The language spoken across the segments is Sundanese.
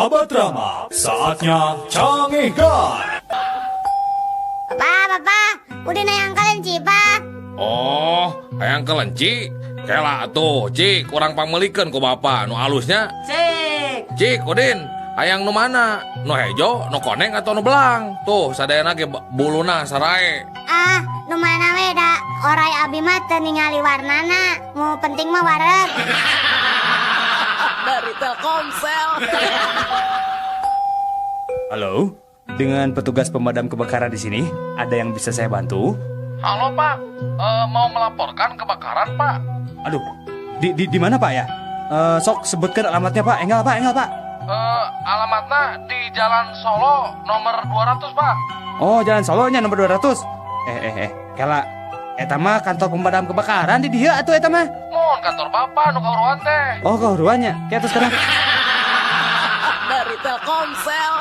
Sahabat Rama, saatnya Cangehgar. Papa, papa, udah hayang kelenci, Pak. Oh, hayang kelenci? Kela atuh, Cik, kurang pangmeulikeun ku bapak nu alusnya. Cik. Cik, Udin, hayang nu mana? Nu hejo, nu koneng atau nu belang? Tuh, sadayana ge buluna sarae. Ah, nu mana we da orai abi mah teu ningali warnana. Nu penting mah wareg. Dari Telkomsel. Halo, dengan petugas pemadam kebakaran di sini, ada yang bisa saya bantu? Halo, Pak. Mau melaporkan kebakaran, Pak. Aduh, di mana Pak ya? Sok sebutkan alamatnya Pak. Enggal Pak, enggal Pak. Alamatnya di Jalan Solo nomor 200, Pak. Oh, Jalan Solonya nomor 200. Kela eta mah kantor pemadam kebakaran di dieu atuh eta mah. Mohon kantor Bapak nu kahuruan teh. Oh, kahuruannya. Kayak terus sekarang. Dari Telkomsel.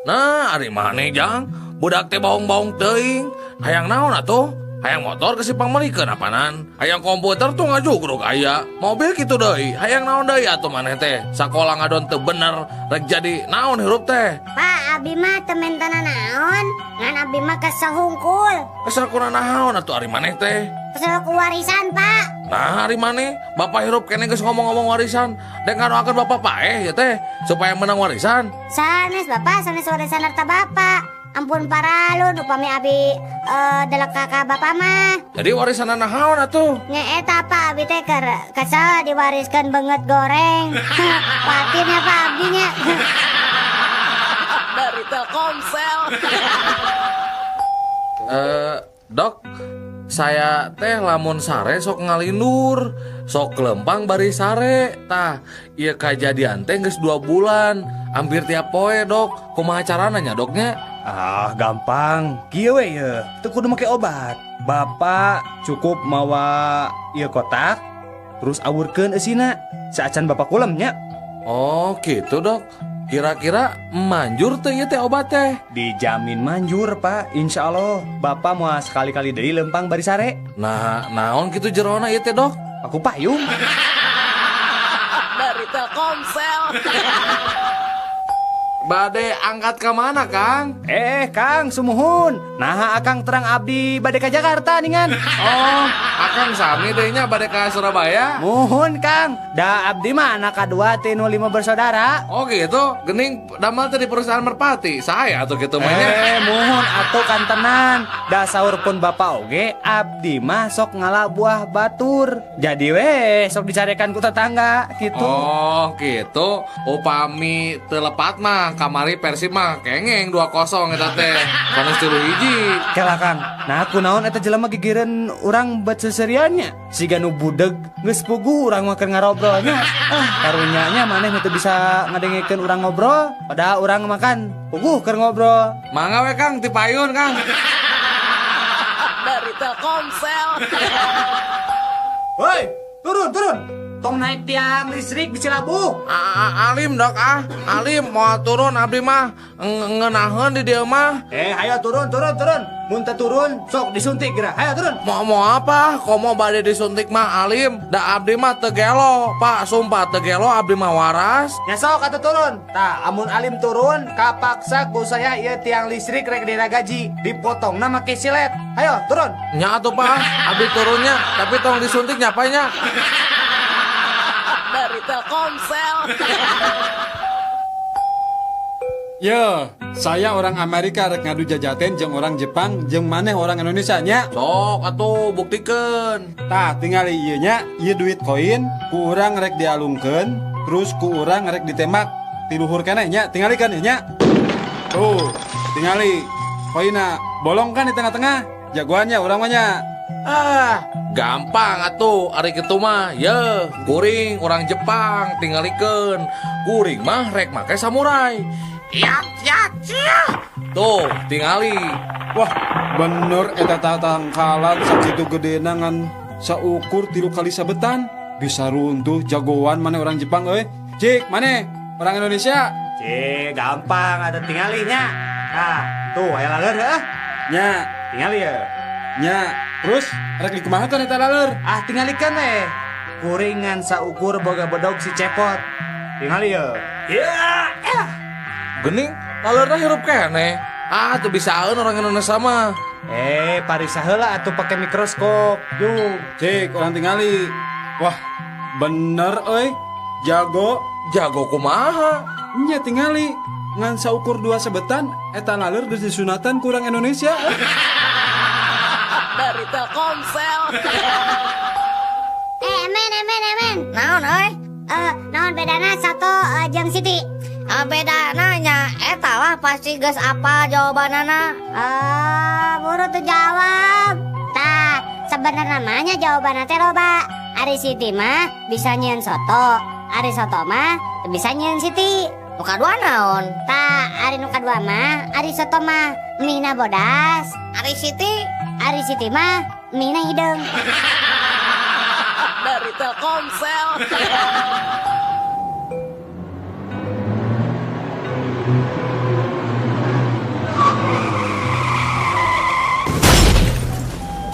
Nah, ari maneh jang? Budak teh baong-baong teuing. Hayang naon atuh? Hayang motor ke si pangmeulikeun apanan? Hayang komputer tuh ngajugruk aya. Mobil kitu deui. Hayang naon deui atuh maneh teh? Sakola ngadon teu bener, rek jadi naon hirup teh? Pak, abi mah teu menta naon. Ngan abi mah kesel hungkul. Kesel kuna naon atuh ari maneh teh? Kesel ku warisan, Pak. Nah, ari maneh, bapak hirup keneh geus ngomong-ngomong warisan. Dek ngadoakeun bapak paeh ya teh supaya menang warisan. Sanes bapak, sanes warisan harta bapak. Ampun paralun upami abi delek ka bapak mah. Jadi warisan naon atuh? Nya eta Pak, abi teh keur kesel diwariskeun beungeut goreng. Khawatirnya Pak abdi nya. Dari Telkomsel. Dok, saya teh lamun sare sok ngalindur, sok kelempang bari sare. Tah, ieu kajadian teh geus 2 bulan, hampir tiap poe, Dok. Kumaha carana nya, Doknya? Ah, gampang. Kieu we ye, teu kudu make obat. Bapak cukup mawa ieu kotak, terus awurkeun eusina. Saacan bapak kulem nya. Oh, gitu, Dok. Kira-kira manjur teh ieu teh obat teh? Dijamin manjur, Pak. Insya Allah. Bapak mau sekali-kali deui lempang bari sare. Nah, naon kitu jerona ieu teh, Dok? Aku payung. Dari Telkomsel. Bade angkat ke mana, Kang? Kang, sumuhun. Nah, Akang terang abdi bade ka Jakarta ningan. Oh, Akang sami deui nya bade ka Surabaya. Muhun, Kang. Da abdi mah anak kadua ti nu 5 bersaudara. Oh gitu, gening damel teh di perusahaan Merpati. Saya atuh kitu mah nya. Muhun atuh kantenan. Da saur pun bapak oge abdi mah sok ngala buah batur. Jadi we sok dicarekan ku tetangga gitu. Oh, gitu. Upami teu lepat mah kamari Persib mah kengeng 2-0 eta teh. Sanes 3-1. Kela Kang. Nah, kunaon eta jelema gigireun urang bet seseriannya. Siga nu budeg geus puguh urang mah keur ngarobrolnya. Ah, karunya nya maneh nu teu bisa ngadengekeun urang ngobrol, padahal urang makan puguh keur ngobrol. Mangga we Kang, ti payun Kang. Dari Telkomsel. Woi, turun, turun. Tong naik tiang listrik bisa labuh. Alim dok ah, alim mau turun abdi mah ngeunaheun di dieu mah. Ayo turun, turun, turun. Mun teu turun sok disuntik geura. Ayo turun. Mau apa? Komo bade disuntik mah alim. Da abdi mah teu gelo, Pak, sumpah teu gelo abdi mah waras. Nya sok atuh turun. Tah, amun alim turun kapaksa ku saya ieu tiang listrik rek diragaji, dipotongna make silet. Ayo turun. Nya atuh Pak, abdi turunnya, tapi tong disuntik nya Pak nya. Dari Telkomsel. Yo, saya orang Amerika rek ngadu jajaten jeung orang Jepang jeung maneh orang Indonesia nya. Sok atuh buktikeun. Tah, tingali ieu nya, ieu duit koin ku urang rek dialungkeun, terus ku urang rek ditembak ti luhur keneh nya, tingalikeun ieu nya. Tuh, tingali koinna bolong kan di tengah-tengah. Jagoannya urang mah nya. Ah, gampang atuh ari kitu mah. Ye, kuring orang Jepang tingalikeun. Kuring mah rek make samurai. Yat yat ya. Tuh, tingali. Wah, bener eta tatangkalan sakitu gedena ngan saukur 3 kali sabetan. Bisa runtuh jagoan maneh orang Jepang euy. Cik, maneh orang Indonesia. Cik, gampang atuh tingalinya. Nah, tuh aya laleur heuh. Nya, tingali ye. Nya, terus rek dikumaha eta laleur? Ah, tingalikeun we. Kuringan saukur boga bedog si Cepot. Tingali ye. Ya. Gening laleurna hirup keneh. Ah, tuh bisaeun orang Indonesia mah. Pariksa heula atuh pake mikroskop. Yuk. Cik, urang tingali. Wah, bener euy. Jago. Jago kumaha? Nya tingali. Ngan saukur 2 sebetan eta laleur geus disunatan ku urang Indonesia. Dari Telkomsel. Emen. Naon euy? Naon bedana soto jeung Siti? Bedana nya eta lah pasti geus apa jawabanana. Buru tuh jawab. Tah, sebenarnya namanya jawabanna teh loba. Ari Siti mah bisa nyieun soto, ari soto mah teu bisa nyieun Siti. Nu kadua naon? Tah, ari nu kadua mah ari soto mah mihna bodas. Ari Siti? Ari Siti mah mihna hideung. Dari Telkomsel.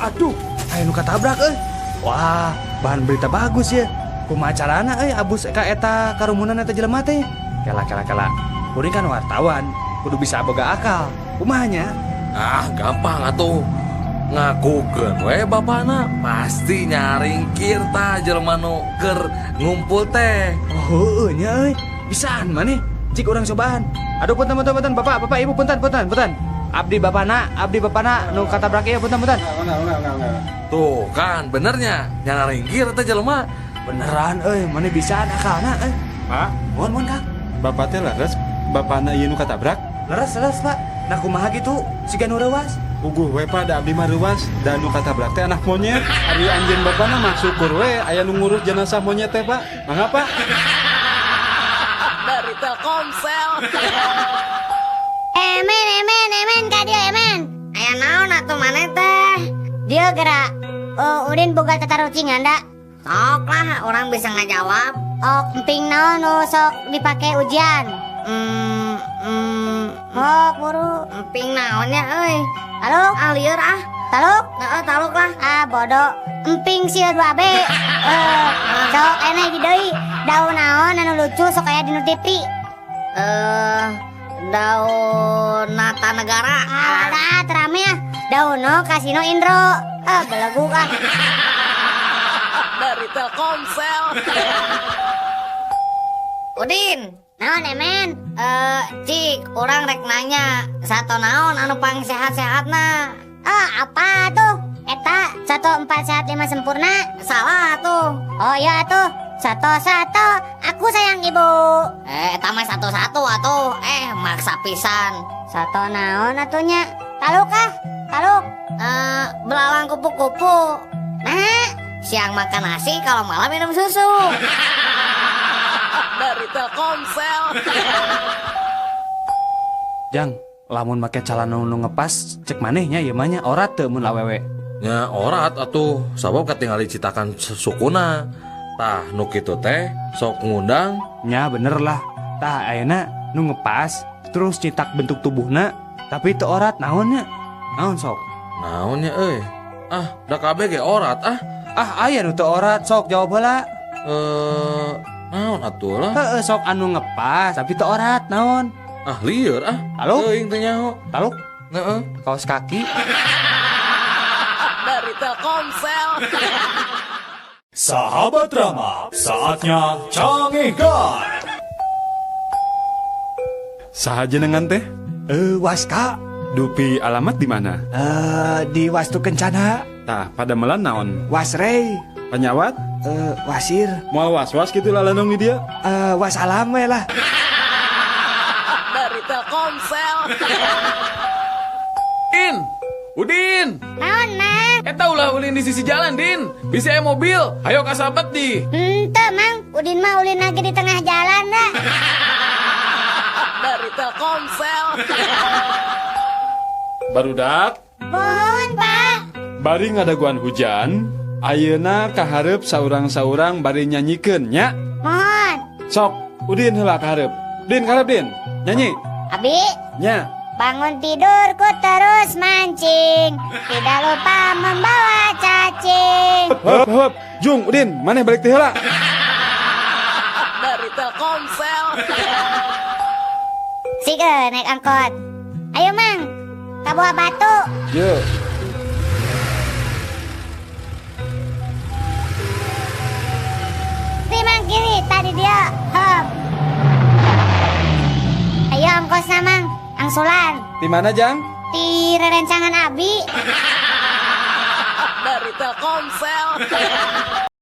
Aduh, aya nu katabrak euy. Wah, bahan berita bagus ya. Kumaha carana euy abus ka eta karumunan eta jelema teh? Kela. Kuring kan wartawan, kudu bisa boga akal. Kumaha nya? Ah, gampang atuh. Ngakukeun we bapana pasti nyaringkir tah jelema nu keur ngumpul teh. Oh, heueuh nya euy. Bisaan maneh. Cik urang cobaan. Aduh punten, Bapak, Ibu punten. Abdi bapana nu katabrak ieu punten. Enggak. Tuh kan benernya nyaringkir teh jelema. Beneran euy, maneh bisaan akalna euy. Pak, Mohon Kang. Bapak teh leres, bapana ieu nu katabrak? Leres, Pak. Nah kumaha gitu siga nu reuas. Puguh we Pak, da abdi mah reuas, da nu katabrak teh anak monyet. Ari anjeun bapana mah syukur we aya nu ngurus jenazah monyet teh, Pak. Mangga, Pak. Dari Telkomsel. Emen ka dieu emen. Aya naon atuh maneh teh? Dieu gerak. Udin boga tatarucingan da. Sok lah, orang bisa ngajawab. Oh, emping naon nu sok dipake ujian? Sok buru. Emping naon nya euy? Taluk? Ah, lieur ah. Taluk? Heeh, taluk lah. Ah, bodoh. Emping sieun 2B. Sok ene deui. Daun naon anu lucu sok aya dinu TV? Daun Nata Negara. Alah, terame ah. Daun no Kasino Indro. Beleguk ah. Dari Telkomsel. Udin. Naon emen? Cik, urang rek nanya, sato naon anu pang sehat-sehatna? Apa tuh? Eta 1 4 sehat 5 sempurna. Salah tuh. Oh iya tuh. 1 1 aku sayang ibu. Eta mah 1 1 atuh. Maksa pisan. Sato naon atunya? Taluk ah? Taluk. Belalang kupu-kupu. Nah, siang makan nasi, kalau malam minum susu. Dari Telkomsel. Jang, lamun make calana nu ngepas cek manehnya ieu mah nya orat teu mun awewe. Nya orat atuh, sabab katingali citakan sukuna. Tah nu kitu teh sok ngundang. Nya bener lah. Tah ayeuna nu ngepas terus citak bentuk tubuhna tapi teu orat naon nya? Naon sok? Naon nya euy? Ah, da kabeh ge orat ah. Ah, aya nu teu orat sok jawab heula. Naon atuh lah? Heeh, sok anu ngepas tapi teu orat naon? Ah, lieur ah. Taluk? Teuing teu nyaho. Taluk? Heeh. Kaos kaki. Dari Telkomsel. Sahabat Rama, saatnya Cangehgar. Saha jenengan teh? Waska. Dupi alamat di mana? Di Wastu Kencana. Tah, pada melan naon? Wasrei. Panyawat? Wasir. Moal was-was gitu lalanong di dia? Wasalam we lah. Dari Telkomsel. In, Udin. Naon, Mang? Eta ulah ulin di sisi jalan, Din. Bisa ya mobil. Ayo kasabet di. Henteu, Mang. Udin mah ulin lagi di tengah jalan dah. Dari Telkomsel. Barudak. Mohon, Pak. Bari ngadaguan hujan, ayeuna kahareup saurang-saurang bari nyanyikeun nya. Mohon. Sok, Udin heula kahareup. Din kahareup, Din. Nyanyi. Abi. Nya. Bangun tidurku terus mancing, tidak lupa membawa cacing. Hop, hop. Jung, Udin, maneh balik teh heula. Dari Telkomsel. Sik naik angkot. Ayo Mang, ka Buah Batu. Yuk. Di Mang kiri, tadi dia. Hop. Ayo ongkosna Mang, angsulan. Di mana Jang? Di rerencangan Abi. Dari Telkomsel.